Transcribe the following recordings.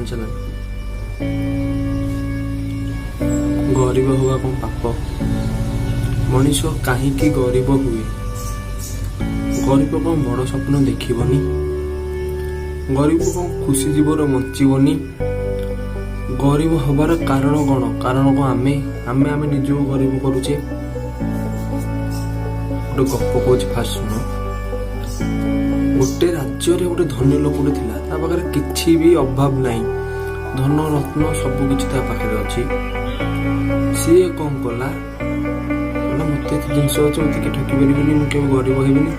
Channel. ଗରିବ ହବା କଣ ପାପ? ମଣିଷ କାହିଁକି ଗରିବ ହୁଏ? ଗରିବ କଣ ବଡ଼ ସ୍ୱପ୍ନ ଦେଖିବନି? ଗରିବ କଣ ଖୁସି ଜୀବନ ବଞ୍ଚିବନି? ଗରିବ ହବାର କାରଣ କଣ? କାରଣ କଣ ଆମେ ନିଜକୁ ଗରିବ କରୁଛେ? ଗୋଟେ ଗପ କହୁଛି, ଫାଷ୍ଟ ଶୁଣ। ଗୋଟେ ରାଜ୍ୟରେ ଗୋଟେ ଧନୀ ଲୋକଟେ ଥିଲା। ତା ପାଖରେ କିଛି ବି ଅଭାବ ନାହିଁ, ଧନ ରତ୍ନ ସବୁ କିଛି ତା ପାଖରେ ଅଛି। ସିଏ କଣ କଲା? କହିଲା, ମତେ ଏତେ ଜିନିଷ ଅଛି, ମତେ କିଏ ଠକି ପାରିବେନି, ମୁଁ କେବେ ଗରିବ ହେବିନି,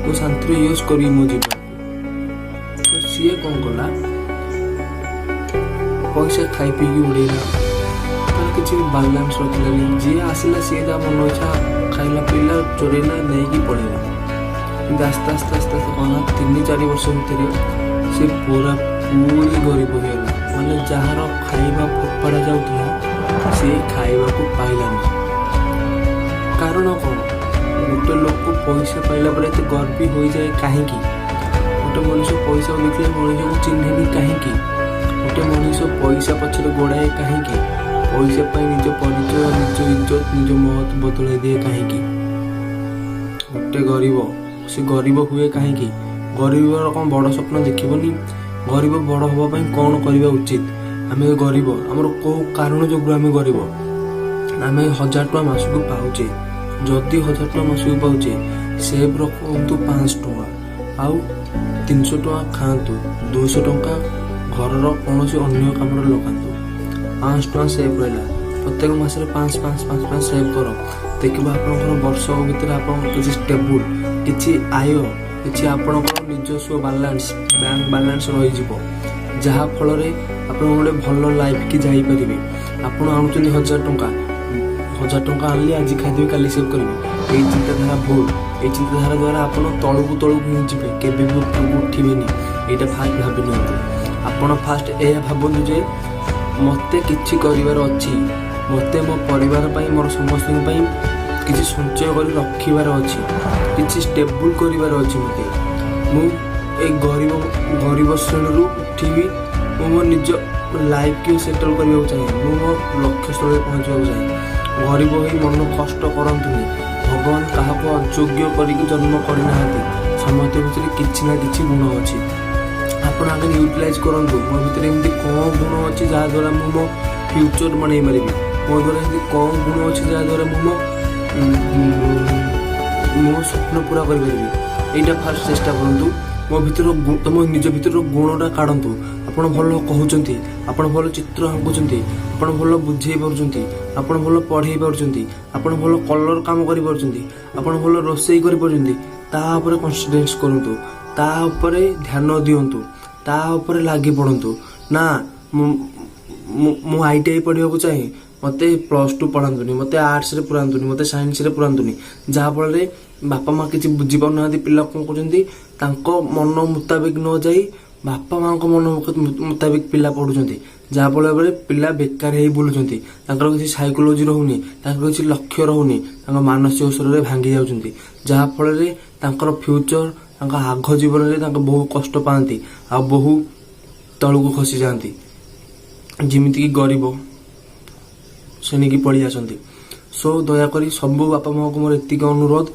ମୁଁ ଶାନ୍ତିରେ ୟୁଜ୍ କରିବି ମୋ ଜୀବନକୁ। ତ ସିଏ କଣ କଲା? ପଇସା ଖାଇ ପିଇକି ଉଡେଇଲା। ତାର କିଛି ବାଲାନ୍ସ ରଖିଲାନି। ଯିଏ ଆସିଲା, ସିଏ ତା ମନ ଇଚ୍ଛା ଖାଇଲା, ପିଇଲା, ଚୋରେଇଲା, ନେଇକି ପଳେଇଲା। କିନ୍ତୁ ଆସ୍ତେ ଆସ୍ତେ ଆସ୍ତେ ଆସ୍ତେ କଣ ହେଲା, 3-4 ବର୍ଷ ଭିତରେ ସେ ପୁରା ପୁରି ଗରିବ ହେଇଗଲା। ମାନେ ଯାହାର ଖାଇବା ଫୋପାଡ଼ା ଯାଉଥିଲା, ସିଏ ଖାଇବାକୁ ପାଇଲାନି। କାରଣ କଣ? ଗୋଟେ ଲୋକ ପଇସା ପାଇଲା ପରେ ଏତେ ଗର୍ବୀ ହୋଇଯାଏ କାହିଁକି? ଗୋଟେ ମଣିଷ ପଇସାକୁ ଦେଖିଲେ ମଣିଷକୁ ଚିହ୍ନେନି କାହିଁକି? ଗୋଟେ ମଣିଷ ପଇସା ପଛରେ ଗୋଡ଼ାଏ କାହିଁକି? ପଇସା ପାଇଁ ନିଜ ପରିଚୟ, ନିଜ ଇଜ୍ଜତ, ନିଜ ମହତ ବଦଳାଇ ଦିଏ କାହିଁକି? ଗୋଟେ ଗରିବ, ସେ ଗରିବ ହୁଏ କାହିଁକି? ଗରିବର କଣ ବଡ଼ ସ୍ୱପ୍ନ ଦେଖିବନି? ଗରିବ ବଡ଼ ହବା ପାଇଁ କଣ କରିବା ଉଚିତ? ଆମେ ଗରିବ, ଆମର କୋଉ କାରଣ ଯୋଗୁଁ ଆମେ ଗରିବ? ଆମେ 1000 ଟଙ୍କା ମାସକୁ ପାଉଛେ। ଯଦି 1000 ଟଙ୍କା ମାସକୁ ପାଉଛେ, ସେଭ୍ ରଖନ୍ତୁ 500 ଟଙ୍କା, ଆଉ 300 ଟଙ୍କା ଖାଆନ୍ତୁ, 200 ଟଙ୍କା ଘରର କୌଣସି ଅନ୍ୟ କାମରେ ଲଗାନ୍ତୁ। 500 ଟଙ୍କା ସେଭ୍ ରହିଲା। ପ୍ରତ୍ୟେକ ମାସରେ 5, 5, 5, 5 ସେଭ୍ କର। ଦେଖିବ, ଆପଣଙ୍କର ବର୍ଷକ ଭିତରେ ଆପଣଙ୍କର କିଛି ଷ୍ଟେବୁଲ୍, କିଛି ଆୟ, କିଛି ଆପଣଙ୍କର ନିଜସ୍ୱ ବାଲାନ୍ସ, ବ୍ୟାଙ୍କ ବାଲାନ୍ସ ରହିଯିବ, ଯାହା ଫଳରେ ଆପଣ ଗୋଟେ ଭଲ ଲାଇଫ୍ କି ଯାଇପାରିବେ। ଆପଣ ଆଣୁଛନ୍ତି 1000 ଟଙ୍କା, 1000 ଟଙ୍କା ଆଣିଲି, ଆଜି ଖାଇଦେବି, କାଲି ସେଭ୍ କରିବି, ଏଇ ଚିନ୍ତାଧାରା ଭୁଲ। ଏଇ ଚିନ୍ତାଧାରା ଦ୍ୱାରା ଆପଣ ତଳକୁ ତଳକୁ ହିଁ ଯିବେ, କେବେ ବି ଉପରକୁ ଉଠିବେନି। ଏଇଟା ଫାଷ୍ଟ ଭାବି ନିଅନ୍ତୁ। ଆପଣ ଫାଷ୍ଟ ଏହା ଭାବନ୍ତୁ ଯେ ମୋତେ କିଛି କରିବାର ଅଛି, ମୋତେ ମୋ ପରିବାର ପାଇଁ, ମୋର ସମସ୍ତଙ୍କ ପାଇଁ କିଛି ସଞ୍ଚୟ କରି ରଖିବାର ଅଛି, କିଛି ଷ୍ଟେବୁଲ୍ କରିବାର ଅଛି ମୋତେ। ମୁଁ ଏଇ ଗରିବ ଗରିବ ଶ୍ରେଣୀରୁ ଉଠିବି। ମୁଁ ମୋ ନିଜ ଲାଇଫ୍କୁ ସେଟଲ୍ କରିବାକୁ ଚାହେଁ। ମୁଁ ମୋ ଲକ୍ଷ୍ୟସ୍ଥଳରେ ପହଞ୍ଚିବାକୁ ଚାହେଁ। ଗରିବ ହୋଇ ମନ କଷ୍ଟ କରନ୍ତୁନି। ଭଗବାନ କାହାକୁ ଅଯୋଗ୍ୟ କରିକି ଜନ୍ମ କରିନାହାନ୍ତି। ସମସ୍ତଙ୍କ ଭିତରେ କିଛି ନା କିଛି ଗୁଣ ଅଛି। ଆପଣ ଆଗେ ୟୁଟିଲାଇଜ୍ କରନ୍ତୁ। ମୋ ଭିତରେ ଏମିତି କ'ଣ ଗୁଣ ଅଛି, ଯାହାଦ୍ୱାରା ମୁଁ ମୋ ଫ୍ୟୁଚର୍ ବନେଇ ପାରିବି? ମୋ ଦ୍ୱାରା ଏମିତି କ'ଣ ଗୁଣ ଅଛି, ଯାହାଦ୍ୱାରା ମୁଁ ମୋ ସ୍ୱପ୍ନ ପୁରା କରିପାରିବି? ଏଇଟା ଫାଷ୍ଟ ଚେଷ୍ଟା କରନ୍ତୁ। ମୋ ଭିତର, ତମ ନିଜ ଭିତରର ଗୁଣଟା କାଢ଼ନ୍ତୁ। ଆପଣ ଭଲ କହୁଛନ୍ତି, ଆପଣ ଭଲ ଚିତ୍ର ଆଙ୍କୁଛନ୍ତି, ଆପଣ ଭଲ ବୁଝେଇ ପାରୁଛନ୍ତି, ଆପଣ ଭଲ ପଢ଼େଇ ପାରୁଛନ୍ତି, ଆପଣ ଭଲ କଲର୍ କାମ କରିପାରୁଛନ୍ତି, ଆପଣ ଭଲ ରୋଷେଇ କରିପାରୁଛନ୍ତି, ତା ଉପରେ କନସିଡରେନ୍ସ କରନ୍ତୁ, ତା ଉପରେ ଧ୍ୟାନ ଦିଅନ୍ତୁ, ତା ଉପରେ ଲାଗି ପଡ଼ନ୍ତୁ। ନା, ମୁଁ ITI ପଢ଼ିବାକୁ ଚାହେଁ, ମୋତେ +2 ପଢ଼ାନ୍ତୁନି, ମୋତେ ଆର୍ଟ୍ସରେ ପୁରାନ୍ତୁନି, ମୋତେ ସାଇନ୍ସରେ ପୁରାନ୍ତୁନି। ଯାହାଫଳରେ ବାପା ମା କିଛି ବୁଝିପାରୁନାହାନ୍ତି ପିଲା କ'ଣ କରୁଛନ୍ତି। ତାଙ୍କ ମନ ମୁତାବିକ ନ ଯାଇ ବାପା ମାଙ୍କ ମନ ମୁତାବିକ ପିଲା ପଢୁଛନ୍ତି, ଯାହାଫଳରେ ପିଲା ବେକାର ହେଇ ବୁଲୁଛନ୍ତି। ତାଙ୍କର କିଛି ସାଇକୋଲୋଜି ରହୁନି, ତାଙ୍କର କିଛି ଲକ୍ଷ୍ୟ ରହୁନି, ତାଙ୍କ ମାନସିକ ସ୍ତରରେ ଭାଙ୍ଗି ଯାଉଛନ୍ତି, ଯାହାଫଳରେ ତାଙ୍କର ଫ୍ୟୁଚର, ତାଙ୍କ ଆଗ ଜୀବନରେ ତାଙ୍କ ବହୁ କଷ୍ଟ ପାଆନ୍ତି ଆଉ ବହୁ ତଳକୁ ଖସି ଯାଆନ୍ତି, ଯେମିତିକି ଗରିବ ଶ୍ରେଣୀକି ପଳେଇ ଆସନ୍ତି। ସୋ ଦୟାକରି ସବୁ ବାପା ମାଆଙ୍କୁ ମୋର ଏତିକି ଅନୁରୋଧ,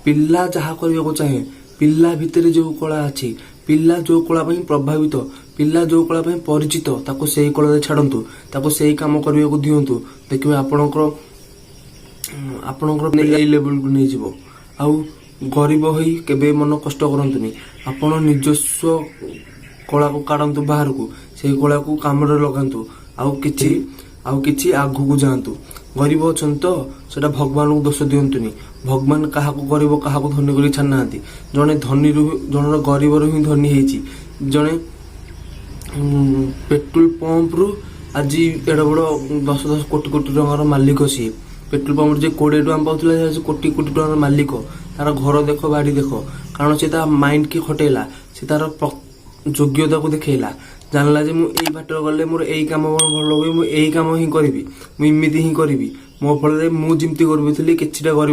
ପିଲା ଯାହା କରିବାକୁ ଚାହେଁ, ପିଲା ଭିତରେ ଯୋଉ କଳା ଅଛି, ପିଲା ଯୋଉ କଳା ପାଇଁ ପ୍ରଭାବିତ, ପିଲା ଯୋଉ କଳା ପାଇଁ ପରିଚିତ, ତାକୁ ସେଇ କଳାରେ ଛାଡ଼ନ୍ତୁ, ତାକୁ ସେଇ କାମ କରିବାକୁ ଦିଅନ୍ତୁ। ଦେଖିବେ, ଆପଣଙ୍କର ଆପଣଙ୍କର ଏଇ ଲେବୁଲକୁ ନେଇଯିବ। ଆଉ ଗରିବ ହୋଇ କେବେ ମନ କଷ୍ଟ କରନ୍ତୁନି। ଆପଣ ନିଜସ୍ୱ କଳାକୁ କାଢ଼ନ୍ତୁ ବାହାରକୁ, ସେଇ କଳାକୁ କାମରେ ଲଗାନ୍ତୁ, ଆଉ କିଛି ଆଗକୁ ଯାଆନ୍ତୁ। ଗରିବ ଅଛନ୍ତି ତ ସେଟା ଭଗବାନଙ୍କୁ ଦୋଷ ଦିଅନ୍ତୁନି। ଭଗବାନ କାହାକୁ ଗରିବ, କାହାକୁ ଧନୀ କରି ଛାଡ଼ିନାହାନ୍ତି। ଜଣେ ଧନୀରୁ, ଜଣେ ଗରିବରୁ ହିଁ ଧନୀ ହେଇଛି। ଜଣେ ପେଟ୍ରୋଲ ପମ୍ପରୁ ଆଜି ଏଡ଼େ ବଡ଼ 10 10 କୋଟି କୋଟି ଟଙ୍କାର ମାଲିକ ସିଏ। ପେଟ୍ରୋଲ ପମ୍ପରେ ଯେ 20 ଟଙ୍କା ପାଉଥିଲା, ସେ ଆଜି କୋଟି କୋଟି ଟଙ୍କାର ମାଲିକ। ତାର ଘର ଦେଖ, ବାଡ଼ି ଦେଖ। କାରଣ ସେ ତା ମାଇଣ୍ଡ କି ଖଟେଇଲା, ସେ ତାର ଯୋଗ୍ୟତାକୁ ଦେଖେଇଲା, ଜାଣିଲା ଯେ ମୁଁ ଏଇ ବାଟରେ ଗଲେ ମୋର ଏଇ କାମ ଭଲ ହୁଏ, ମୁଁ ଏଇ କାମ ହିଁ କରିବି, ମୁଁ ଏମିତି ହିଁ କରିବି। ମୋ ଫଳରେ ମୁଁ ଯେମିତି ଗରିବ ଥିଲି, କିଛିଟା ଗରିବ